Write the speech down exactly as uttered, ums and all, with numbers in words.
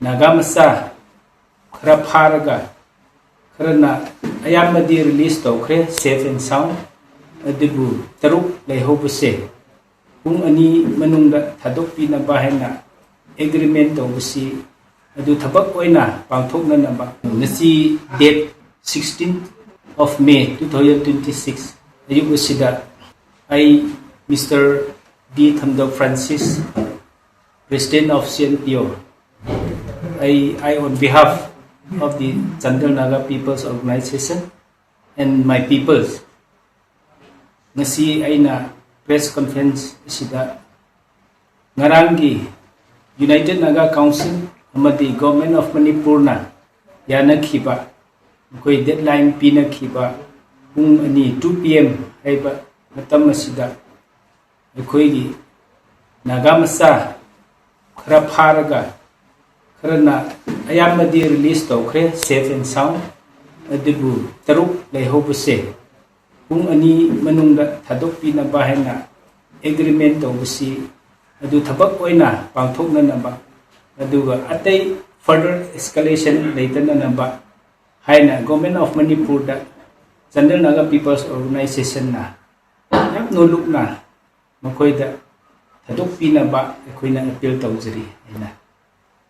ꯅꯥꯒꯥ ꯃꯆꯥ ꯈꯔ ꯐꯥꯔꯒ ꯈꯔꯅ ꯑꯌꯥꯝꯕꯗꯤ ꯔꯤꯂꯤꯁ ꯇꯧꯈ꯭ꯔꯦ, ꯁꯦꯐ ꯑꯦꯟ ꯁꯥꯎꯟ꯫ ꯑꯗꯨꯕꯨ ꯇꯔꯨꯛ ꯂꯩꯍꯧꯕꯁꯦ ꯄꯨꯡ ꯑꯅꯤ ꯃꯅꯨꯡꯗ ꯊꯥꯗꯣꯛꯄꯤꯅꯕ ꯍꯥꯏꯅ ꯑꯦꯒ꯭ꯔꯤꯃꯦꯟ ꯇꯧꯕꯁꯤ ꯑꯗꯨ ꯊꯕꯛ ꯑꯣꯏꯅ ꯄꯥꯡꯊꯣꯛꯅꯅꯕ ꯉꯁꯤ date sixteenth of May two thousand twenty six ꯑꯌꯨꯛ ꯑꯁꯤꯗ ꯑꯩ Mister D Thamdok Francis, President of C N P O, I, I on behalf of the Chandel Naga People's Organization and my peoples, ꯉꯁꯤ ꯑꯩꯅ press conference ꯑꯁꯤꯗ ꯉꯔꯥꯡꯒꯤ United Naga Council ꯑꯃꯗꯤ Government of ꯃꯅꯤꯄꯨꯔꯅ ꯌꯥꯅꯈꯤꯕ, ꯃꯈꯣꯏ ꯗꯦꯠꯂꯥꯏꯟ ꯄꯤꯅꯈꯤꯕ ꯄꯨꯡ ꯑꯅꯤ, two P M ꯍꯥꯏꯕ ꯃꯇꯝ ꯑꯁꯤꯗ ꯑꯩꯈꯣꯏꯒꯤ ꯅꯥꯒꯥ ꯃꯆꯥ ꯈꯔ ꯐꯥꯔꯒ ꯈꯔꯅ ꯑꯌꯥꯝꯕꯗꯤ ꯔꯤꯂꯤꯁ ꯇꯧꯈ꯭ꯔꯦ, ꯁꯦꯐ ꯑꯦꯟ ꯁꯥꯎꯟ꯫ ꯑꯗꯨꯕꯨ ꯇꯔꯨꯛ ꯂꯩꯍꯧꯕꯁꯦ ꯄꯨꯡ ꯑꯅꯤ ꯃꯅꯨꯡꯗ ꯊꯥꯗꯣꯛꯄꯤꯅꯕ ꯍꯥꯏꯅ ꯑꯦꯒ꯭ꯔꯤꯃꯦꯟ ꯇꯧꯕꯁꯤ ꯑꯗꯨ ꯊꯕꯛ ꯑꯣꯏꯅ ꯄꯥꯡꯊꯣꯛꯅꯅꯕ, ꯑꯗꯨꯒ ꯑꯇꯩ further escalation ꯂꯩꯇꯅꯅꯕ ꯍꯥꯏꯅ Government of ꯃꯅꯤꯄꯨꯔꯗ Chandel Naga People's Organizationꯅ ꯌꯥꯝ ꯅꯣꯜꯂꯨꯛꯅ ꯃꯈꯣꯏꯗ ꯊꯥꯗꯣꯛꯄꯤꯅꯕ ꯑꯩꯈꯣꯏꯅ ꯑꯄꯤꯜ ꯇꯧꯖꯔꯤ ꯍꯥꯏꯅ